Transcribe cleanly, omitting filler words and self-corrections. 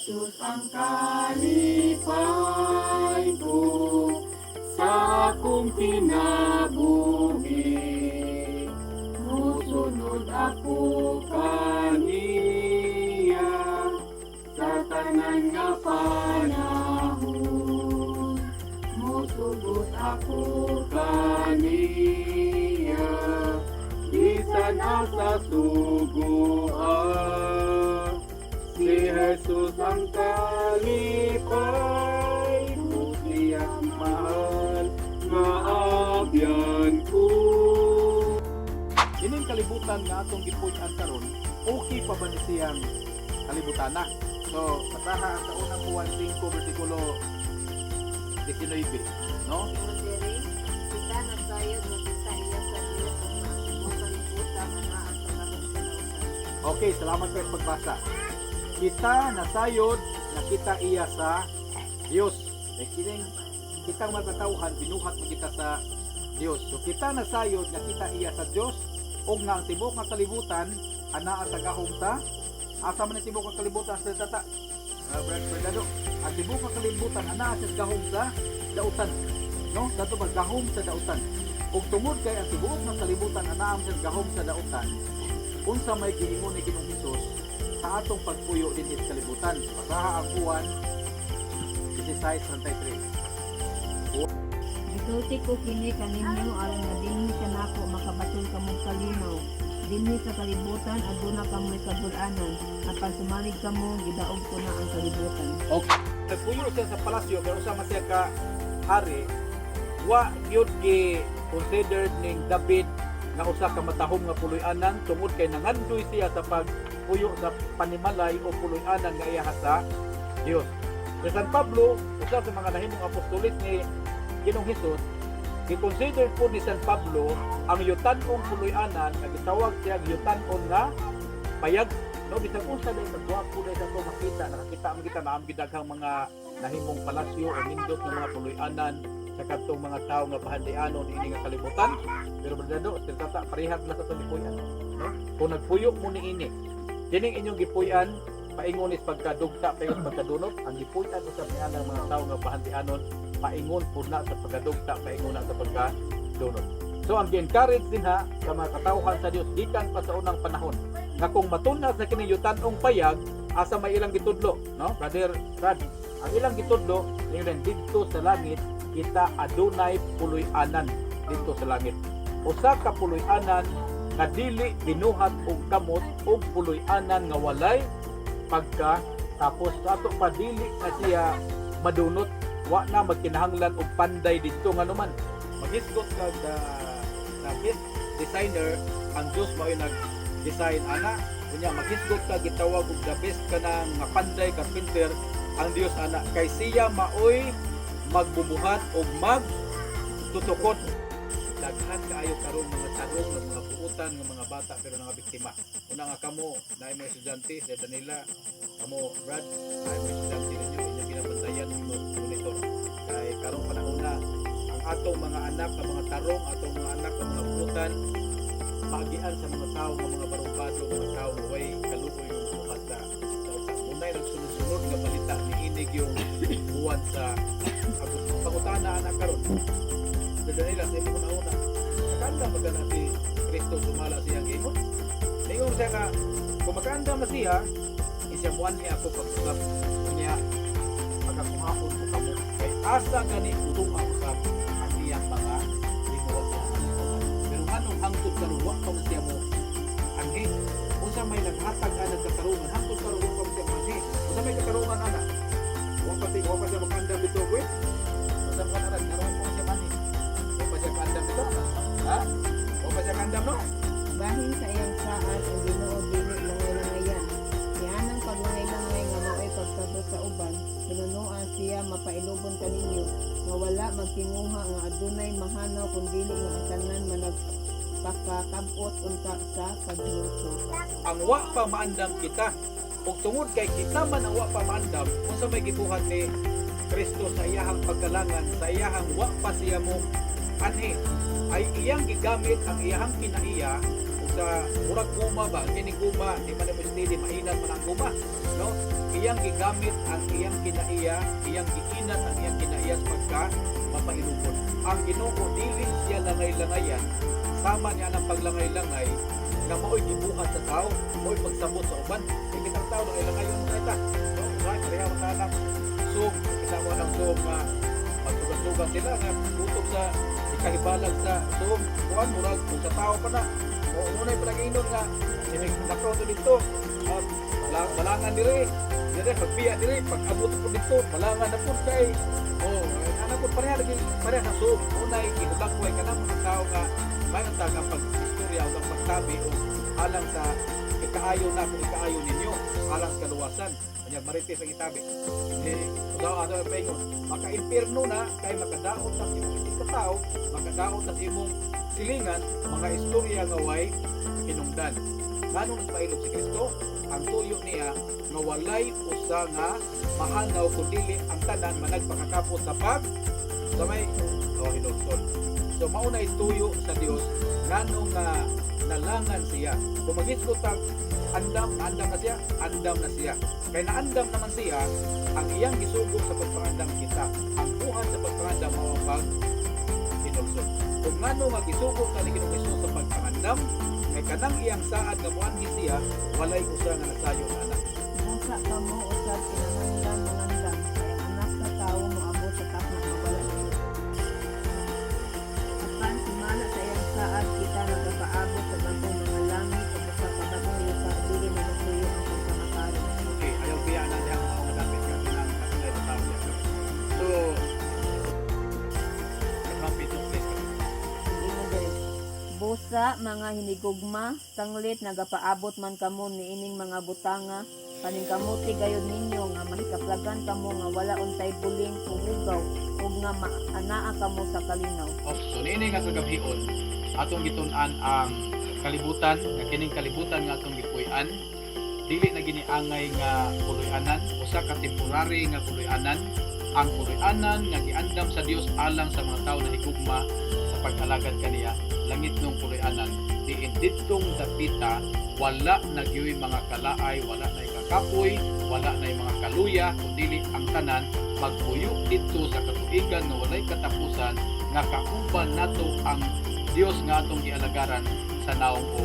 Jesus ang kalipay ko sa akong kinabuhi. Musunod ako kaniya sa tanan nga panahon. Musugot ako kaniya bisan asa suguan. Si Jesus ang kalipay ko, siya mahal nga abyan ko. Kining kalibutan nga atong gipuy-an karon, okay pa ba ni siyang kalibutan na? So, basaha sa Unang Juan 5 bersikulo 19, no? Pero diri, kita nasayod nga kita iya sa Dios ug nga ang tibuok kalibutan anaa sa gahom sa dautan. Okay, salamat kay pagbasa. Kita nasayod nga kita iya sa Dios. Kay kining kitang mga katawhan, binuhat mo kita sa Dios. So kita nasayod nga kita iya sa Dios ug nga ang tibuok nga kalibutan anaa sa gahom sa, asa man ang tibuok nga kalibutan sa tata? Brad Fernando, ang tibuok nga kalibutan anaa sa gahom sa dautan. No? Dato ba gahom sa dautan? Ug tungod kay ang tibuok nga kalibutan anaa sa gahom sa dautan, unsa may giingon ni Ginoong Hesus sa atong pagpuyo dinhi sa kalibutan? Basaha ang Juan 16:33. Gisulti ko kini kaninyo aron nga dinhi kanako makabaton kamong kalinaw. Dinhi sa kalibutan aduna kamoy kabul-anan, apan sumalig kamo, gidaog ko na ang kalibutan. Okay. Nagpuyo siya sa palasyo pero usa man siya ka hari, wa gyud gi considered ning David nga usa ka matahom nga puloy-anan tungod kay nangandoy siya sa pagpuyo sa panimalay o puloy-anan nga iya sa Dios. Si San Pablo, usa sa mga nahimong apostolis ni Ginoong Hesus, gi-consider po ni San Pablo ang yutan-ong puloy-anan nga gitawag siya yutan-on nga payag, no? Bisag unsa dahil kagwapo dahil sa makita, nakakita man kita, naa daghang mga nahimong palasyo o nindot ng mga puloy-anan sa kadtong mga tawo nga bahandianon ini nga kalibutan. Pero berdado tata, parehas na sa atong gipuy-an, no? Kung nagpuyo mo niini, kining inyong gipuy-an paingon is pagkadugta, paingon pagkadunot. Ang gipuy-an usab niya ng mga tawo nga bahandianon paingon pud na sa pagkadugta, paingon na sa pagkadunot. So ang gi-encourage din ha sa mga katawhan sa Dios gikan pa sa unang panahon nga kung matuna sa kini yutan-ong payag, asa may ilang gitudlo, no, Brother Brad? Ang ilang gitudlo ingon didto sa langit kita adunay puloy-anan. Didto sa langit, usa ka puloy-anan nga dili binuhat og kamot og puloy-anan nga walay pagka tapos. Sa ato pa, dili na siya madunot, wa na magkinahanglan og panday didto. Nganuman maghisgot kag the best designer, ang Dios mao'y nag design ana. Unya maghisgot ka gitawag og the best kanang nga panday carpenter, ang Dios ana, kay siya maoy magbubuhat og mag tutukod. Daghan kaayo karon mga tarong nga mga buutan nga mga bata pero nga biktima. Una nga kamo naay mga estudyante sa Danila, kamo Brad, naay mga estudyante ninyo, inyong ginabantayan, inyong monitor kay karong panahon na ang atong mga anak nga mga tarong, atong mga anak nga mga buutan, maagian sa mga tao nga mga barumbado, mga tao nga way kaluoy nga buhat sa utak. Unay nagsunod-sunod nga balita niinig yung buwan sa Agosto. Pangutana anak karon. Sa Danila, sa imong una, nakaandam ba na si Kristo sumala siyang giingon? Ningon siya nga, kung makaandam na siya, isya muanhi ako pag-usap niya, pagkakuhaon ko kamo. Kay asa gani utunga usap ang iyang mga linguwa sa mga linguwa. Pero nganong hangtod karon wa pa man siya mo anhi? Unsa may naghatag ana sa katarungan, hangtod karon wa pa man siya mo anhi? Unsa may katarungan ana? Wa pa siya makaandam dito, gwe? Unsa man ana, naroon pa siya manhi? Wa pa siya kaandam dito? Ha? Wa pa siya kaandam, no? Bahin sa iyang saad ang Ginoo dili langay-langayan. Dianang paglangay-langay nga mao'y pagsabot sa uban, hinunoa siya mapailubon kaninyo nga wala magtinguha nga adunay mahanaw kun dili nga ang tanan managpakakab-ot unta sa paghinulsol. Ang wa pa maandam kita, ug tungod kay kita man ang wa pa maandam, unsa may gibuhat ni Kristo sa iyahang pagkalangan, sa iyahang wa pa siya mo anhi, ay iyang gigamit ang iyahang kinaiya ug Sa murag guma ba, kining guma di man mo steady, mainat man ang guma, no? Iyang gigamit ang iyang kinaiya, iyang giinat ang iyang kinaiya sa pagka mapailubon. Ang Ginoo, dili siya langay-langayan sama niya ang paglangay-langay nga mao'y gibuhat sa tao, mao'y pagsabot sa uban. Kay kitang tao langay-langayon mo kita, no? Usahay pareha man ta ng Zoom, kita mo ng Zoom nga magtugas-tugas sila nga tutok sa ikahibalag sa Zoom kuan, murag kung sa tao pa na o unay palagi nga lakaw to dito, balangan dire dire, pagbiya dire, pag abot po dito, balangan na po kay oh ana po, pareha lagi, pareha sa Zoom. Unay gihudak ko ay kanang mga tao nga mayon ta nga pag-istorya o ang pagtabi o alang sa ikaayo na kung ikaayo ninyo alang sa kaluwasan. Kanya marites ang itabi di usaw ato ang paingon, maka-impierno na kay makadaot sa imong isip ka tao, makadaot sa imong silingan mga istorya nga way hinungdan. Nganong nagpailob si Kristo? Ang tuyo niya nga walay usa nga mahanaw kundili ang tanan managpakakapot sa pag sa may oh, hinulsol. So mao na tuyo sa Dios nganong nga nalangan siya. Kung magisgot ang andam, andam na siya, andam na siya. Kay naandam naman siya, ang iyang gisugo sa pagpangandam kita. Ang buhat sa pagpangandam mao ang pag hinulsol. Kung ngano nga gisugo ta ni Ginoong Hesus sa pagpangandam, kay kanang iyang saad nga muanhi siya, walay usa nga nasayo na anak. Busa kamo usab kinahanglan mangandam, kay ang Anak sa Tawo moabot sa takna nga wala ninyo. Apan sumala sa iyang saad, kita nagapaabot sa bag-ong mga langit ug usa ka bag-ong yuta, dili na masuyo ang pagkamatarong. Okay, ayaw biya na niya ang mga dapit ka pinang kasunay sa tao niya. So, kapit please. Ingon diri, "Busa, mga hinigugma, sanglit nagapaabot man kamo niining mga butanga, paningkamuti gayud ninyo nga mahikaplagan kamo nga wala untay buling o hugaw ug nga maanaa kamo sa kalinaw." Oh, so niini nga kagabion, atong gitun-an ang kalibutan, nga kining kalibutan nga atong gipuy-an, dili na giniangay nga puloy-anan, usa ka temporary nga puloy-anan, ang puloy-anan nga giandam sa Dios alang sa mga tawo na higugma sa pag-alagad kaniya, langit nung puloy-anan, diin ditong dapita wala na gyuy mga kalaay, wala na kakapoy, wala na mga kaluya, kundili ang tanan magpuyo didto sa katuigan nga walay katapusan nga kauban nato ang Dios nga atong gialagaran sa naong o